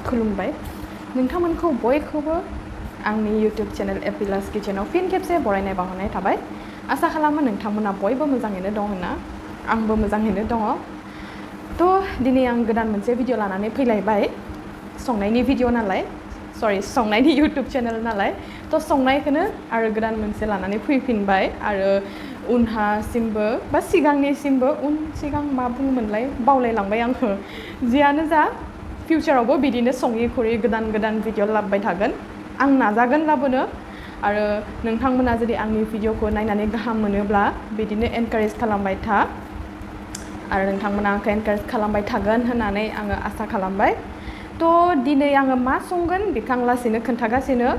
खुलुमबाय नोंथांमोनखौ बयखौबो आंनि YouTube चेनेल एपिलास किचेनाव फिन खेबसे बरायनाय बावहरनाय थाबाय आसा खालामो नोंथांमोना बयबो मोजाङैनो दं होनना आंबो मोजाङैनो दङ थ' दिनै आं गोदान मोनसे भिडिअ लानानै फैलायबाय संनायनि भिडिअ नालाय संनायनि YouTube चेनेल नालाय थ' संनायखौनो आरो गोदान मोनसे लानानै फैफिनबाय आरो उनहासिमबो बा सिगां मा बुङोमोनलाय बावलायलांबाय आंखो जियानो जा फिउचारावबो बिदिनो सङै खुरै गोदान भिडिअ लाबोबाय थागोन आं नाजागोन लाबोनो आरो नोंथांमोना जुदि आंनि भिडिअखौ नायनानै गाहाम मोनोब्ला बिदिनो एनकारेज खालामबाय था आरो नोंथांमोना आंखौ एनकारेज खालामबाय थागोन होननानै आङो आसा खालामबाय थ' दिनै आङो मा संगोन बेखौ आं लासैनो खोन्थागासिनो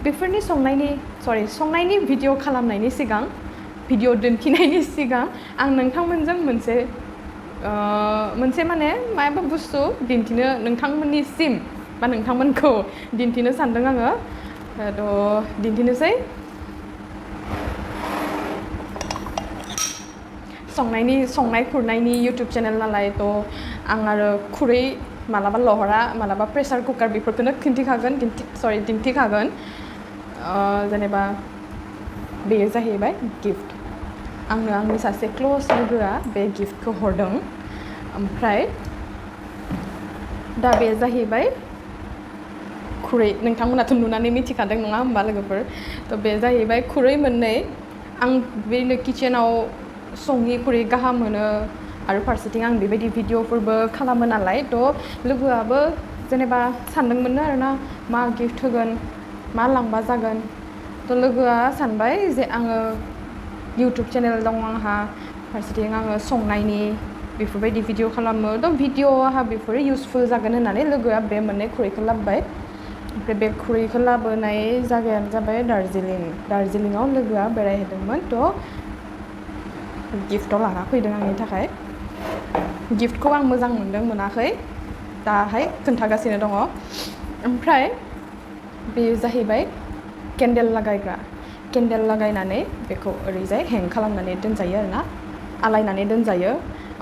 बेफोरनि संनायनि भिडिअ खालामनायनि सिगां भिडिअ दिन्थिनायनि सिगां आं नोंथांमोनजों मोनसे माने माबा बुस्थु दिन्थिनो नोंथांमोननिसिम बा नोंथांमोनखौ दिन्थिनो सानदों आङो थ' दिन्थिनोसै संनाय खुरनायनि YouTube चेनेल नालाय थ' आं आरो खुरै मालाबा लहरा मालाबा प्रेसार कुकार बेफोरखौनो दिन्थिखागोन जेनेबा बेयो जाहैबाय गिफ्ट आंनो आंनि सासे क्ल'ज लोगोआ बे गिफ्टखौ हरदों ओमफ्राय दा बे जाहैबाय खुरै नोंथांमोनाथ' नुनानै मिथिखादों नङा होमबा लोगोफोर थ' बे जाहैबाय खुरै मोननै आं बेनो किचेनाव सङै खुरै गाहाम मोनो आरो फारसेथिं आं बेबायदि भिडिअफोरबो खालामो नालाय थ' लोगोआबो जेनेबा सानदोंमोन आरोना मा गिफ्ट होगोन मा लांबा जागोन थ' लोगोआ सानबाय जे आङो YouTube चेनेल दं आंहा फारसेथिं आङो संनायनि बेफोरबायदि भिडिअ खालामो थ' भिडिअआहा बेफोरो इउसफुल जागोन होननानै लोगोआ बे मोननै खुरैखौ लाबोबाय ओमफ्राय बे खुरैखौ लाबोनाय जायगायानो जाबाय दार्जिलिंआव लोगोआ बेरायहैदोंमोन थ' गिफ्टआव लाना फैदों आंनि थाखाय गिफ्टखौ आं मोजां मोनाखै दाहाय खोन्थागासिनो दङ ओमफ्राय बेयो जाहैबाय केन्डेल लागायनानै बेखौ ओरैजाय हें खालामनानै दोनजायो आरोना आलायनानै दोनजायो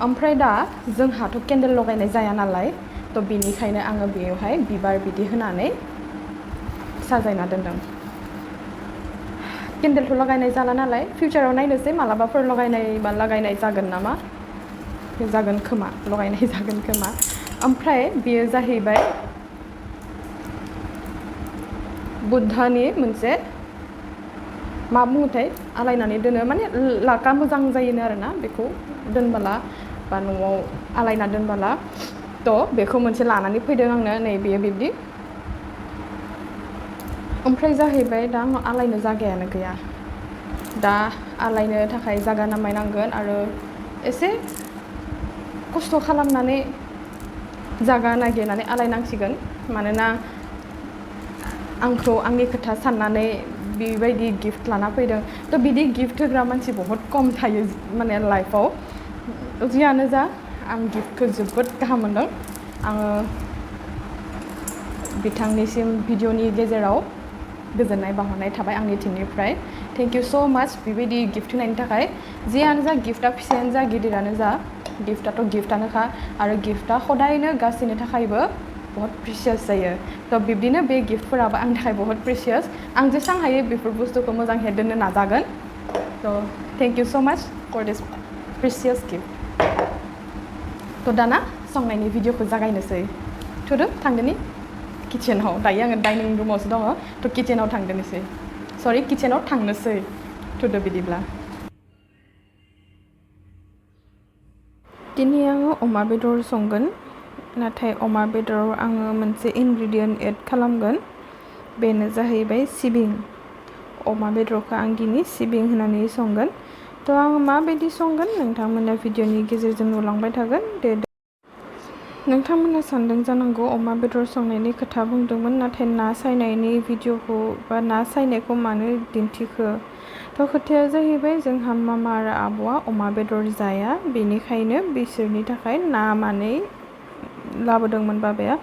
ओमफ्राय दा जोंहाथ' केन्डेल लगायनाय जाया नालाय थ' बेनिखायनो आङो बेयावहाय बिबार बिदि होनानै साजायना दोनदों केन्डेलथ' लगायनाय जाला नालाय फिउचाराव नायनोसै मालाबाफोर लगायनाय जागोन खोमा ओमफ्राय बेयो जाहैबाय बुद्धनि मोनसे मा बुङोथाय आलायनानै दोनो माने लाका मोजां जायोनो आरोना बेखौ दोनबोला बा न'आव आलायना दोनबोला थ' बेखौ मोनसे लानानै फैदों आंनो नै बेयो बिब्दि ओमफ्राय जाहैबाय दा आंनाव आलायनो जायगायानो गैया दा आलायनो थाखाय जायगा नामायनांगोन आरो एसे खस्थ' खालामनानै जायगा नागिरनानै आलायनांसिगोन मानोना आंखौ आंनि खोथा साननानै बेबायदि गिफ्ट लाना फैदों थ' बिदि गिफ्ट होग्रा मानसि बहुद खम थायो माने लाइफआव जियानो जा आं गिफ्टखौ जोबोद गाहाम मोनदों आङो बिथांनिसिम भिडिअनि गेजेराव गोजोननाय बावहरनाय थाबाय आंनि टिमनिफ्राय थेंक इउ स' माच बेबायदि गिफ्ट होनायनि थाखाय जियानो जा गिफ्टआ फिसायानो जा गिदिरानो जा गिफ्टआथ' गिफ्टआनोखा आरो गिफ्टआ हदायनो गासैनि थाखायबो बहुत प्रिसियास जायो थ' बिब्दिनो बे गिफ्टफोराबो आंनि थाखाय बहुत प्रिसियास आं जेसेबां हायो बेफोर बुस्थुखौ मोजाङै दोननो नाजागोन थ' थेंक इउ स' माच फर दिस प्रिसियास गिफ्ट थ' दाना संनायनि भिडिअखौ जागायनोसै थुदो थांदोनि किचेनाव दायो आङो डाइनिं रुमावसो दङ थ' किचेनाव थांनोसै थुदो बिदिब्ला दिनै आङो अमा बेदर संगोन नाथाय अमा बेदराव आङो मोनसे इनग्रेडियेन्ट एड खालामगोन बेनो जाहैबाय सिबिं अमा बेदरखौ आं दिनै सिबिं होनानै संगोन थ' आं माबायदि संगोन नोंथांमोना भिडिअनि गेजेरजों नुलांबाय थागोन दे नोंथांमोना सानदों जानांगौ अमा बेदर संनायनि खोथा बुंदोंमोन नाथाय ना सायनायनि भिडिअखौ बा ना सायनायखौ मानो दिन्थिखो थ' खोथाया जाहैबाय जोंहा मामा आरो आब'आ अमा बेदर जाया बेनिखायनो बिसोरनि थाखाय ना मानै लाबोदोंमोन बाबाया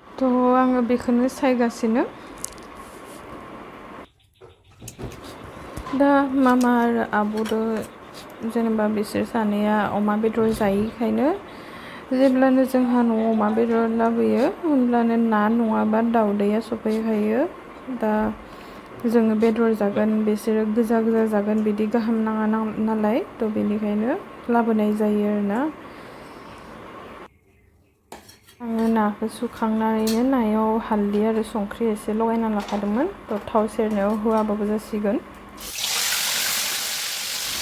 थ' आङो बेखौनो सायगासिनो दा मामा आरो आब'दो जेनेबा बिसोर सानैया अमा बेदर जायैखायनो जेब्लानो जोंहा न'आव अमा बेदर लाबोयो होमब्लानो ना नङाबा दाउदैया सफैखायो। दा जोङो बेदर जागोन बिसोरो गोजा जागोन बिदि गाहाम नाङा नालाय थ' बेनिखायनो लाबोनाय जायो आरोना। आङो नाखौ सुखांनानैनो नायाव हालदै आरो संख्रि एसे लगायना लाखादोंमोन। थ' थाव सेरनायाव होआबाबो जासिगोन।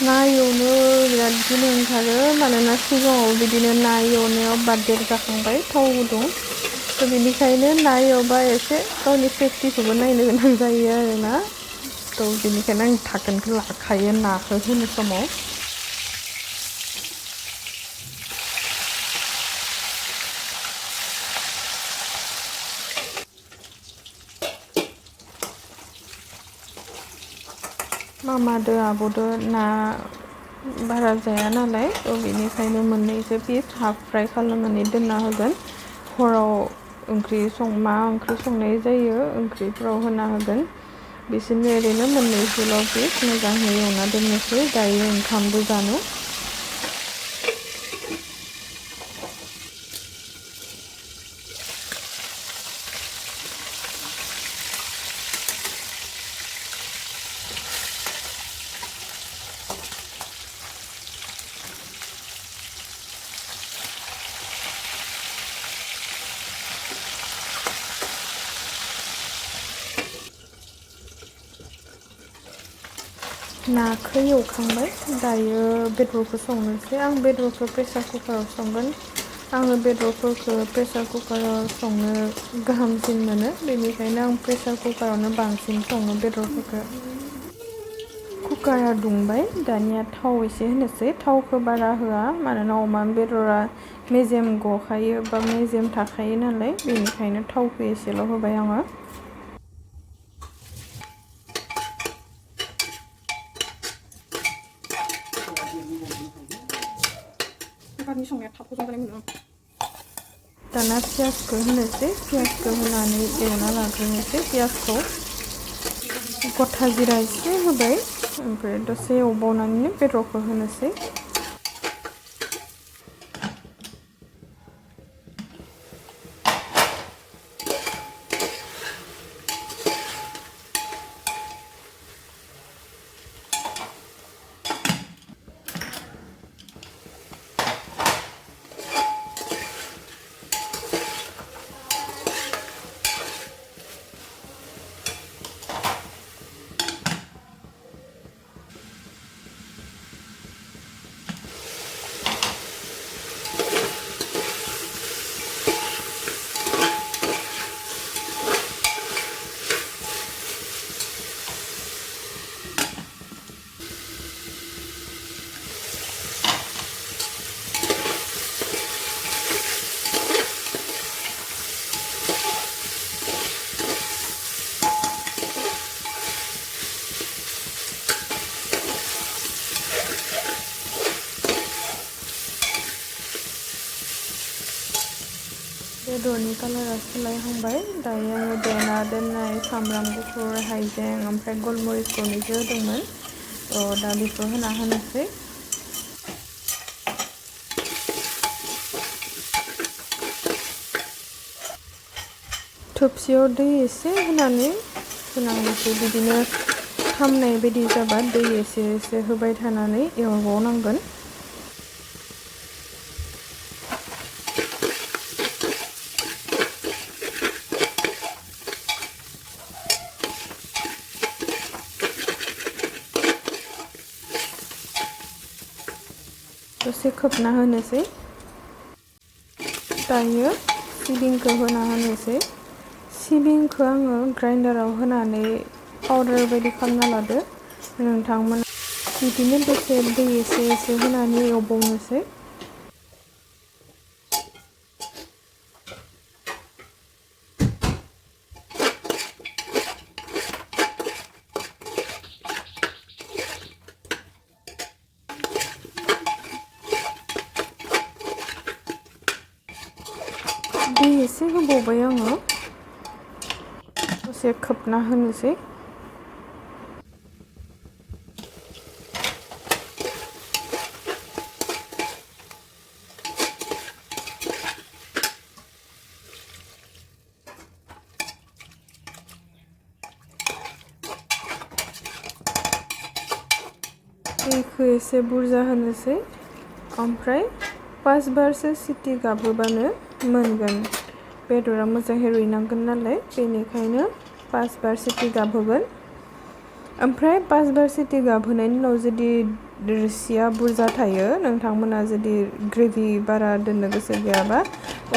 ना एवनो बिराद गिनो ओंखारो मानोना सिगाङाव बिदिनो ना एवनायाव बारदेर जाखांबाय थाव गुदुं। थ' बेनिखायनो ना एवबा एसे गावनि सेफटिखौबो नायनो गोनां जायो आरोना। थ' बेनिखायनो आं धाकोनखौ लाखायो नाखौ होनो समाव। मामादो आब'दो ना बारा जाया नालाय थ' बेनिखायनो मोननैसो पिस हाफ फ्राय खालामनानै दोनना होगोन। हराव ओंख्रि संनाय जायो ओंख्रिफ्राव होना होगोन। बिसोरनो ओरैनो मोननैसोल' पिस मोजाङै एवना दोननोसै दायो ओंखामबो जानो। नाखौ एवखांबाय दायो बेदरखौ संनोसै। आं बेदरखौ प्रेसार कुकाराव संगोन। आङो बेदरफोरखौ प्रेसार कुकाराव संनो गाहामसिन मोनो बेनिखायनो आं प्रेसार कुकारावनो बांसिन सङो बेदरफोरखौ। कुकारा दुंबाय दानिया थाव एसे होनोसै। थावखौ बारा होआ मानोना अमा बेदरा मेजेम गखायो बा मेजेम थाखायो नालाय बेनिखायनो थावखौ एसेल' होबाय आङो। दाना पियासखौ होनोसै। पियासखौ होनानै एवना लाग्रोनोसै। पियासखौ गथा जिरा एसे होबाय ओमफ्राय दसे एवबावनानैनो बेदरखौ होनोसै। बेदरनि कालारा सोलायहांबाय दायो आङो देना दोननाय सामब्राम गुफुर हाइजें ओमफ्राय गलमरिच गरनैसो होदोंमोन। थ' दा बेखौ होनोसै। थोबसेयाव दै एसे होनानै होनांगौसै। बिदिनो खामनाय बायदि जाबा दै एसे होबाय थानानै एवबावनांगोन। दसे खोबना होनोसै। दायो सिबिंखौ होना होनोसै। सिबिंखौ आङो ग्राइन्डाराव होनानै पाउदार बायदि खालामना लादो। नोंथांमोना बिदिनो दसे दै एसे होनानै एवबावनोसै। दै एसे होबावबाय आङो। दसे खोबना होनोसै। दैखौ एसे बुरजा होनोसै ओमफ्राय 5 बारसो सिटी गाबहोबानो मोनगोन बेदरा मोजाङै रुइनांगोन नालाय बेनिखायनो 5 बार सिटी गाबहोगोन ओमफ्राय 5 बार सिटी गाबहोनायनि उनाव जुदि रोसिया बुरजा थायो नोंथांमोना जुदि ग्रेभि बारा दोननो गोसो गैयाबा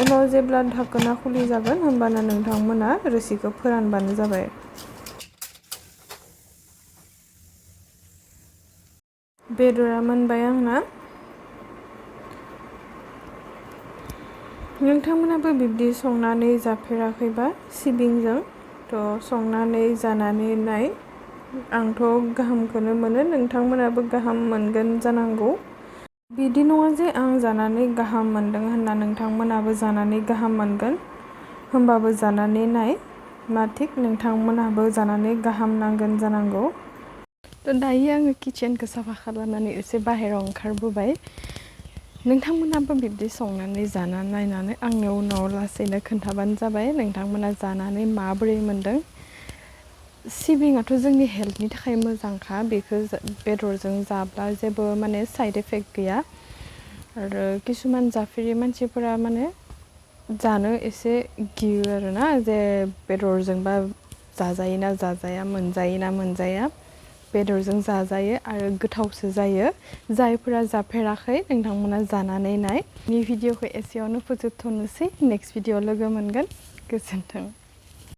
उनाव जेब्ला धाकोना खुलि जागोन होमबाना नोंथांमोना रोसिखौ फोरानबानो जाबाय बेदरा मोनबाय आंना नोंथांमोनाबो बिब्दि संनानै जाफेराखैबा सिबिंजों संनानै जानानै नाय आंथ' गाहामखौनो मोनो नोंथांमोनाबो गाहाम मोनगोन जानांगौ बिदि नङा जे आं जानानै गाहाम मोनदों होनना नोंथांमोनाबो जानानै गाहाम मोनगोन होमबाबो जानानै नाय मा थिक नोंथांमोनाबो जानानै गाहाम नांगोन जानांगौ दायो आङो किचेनखौ साफा खालामनानै एसे बाहेरायाव ओंखारबोबाय नोंथांमोनाबो बिब्दि संनानै जाना नायनानै आंनो उनाव लासैनो खोन्थाबानो जाबाय नोंथांमोना जानानै माबोरै मोनदों सिबिङाथ' जोंनि हेल्थनि थाखाय मोजांखा बेखौ बेदरजों जाब्ला जेबो माने साइड इफेक्ट गैया आरो किसुमान जाफेरि मानसिफोरा माने जानो एसे गियो आरोना जे बेदरजोंबा जाजायोना जाजाया मोनजायोना मोनजाया बेदरजों जाजायो आरो गोथावसो जायो जायफोरा जाफेराखै नोंथांमोना जानानै नाय बे भिडिअखौ एसेयावनो फोजोबथ'नोसै नेक्स्ट भिडिअ लोगो मोनगोन गोजोन्थों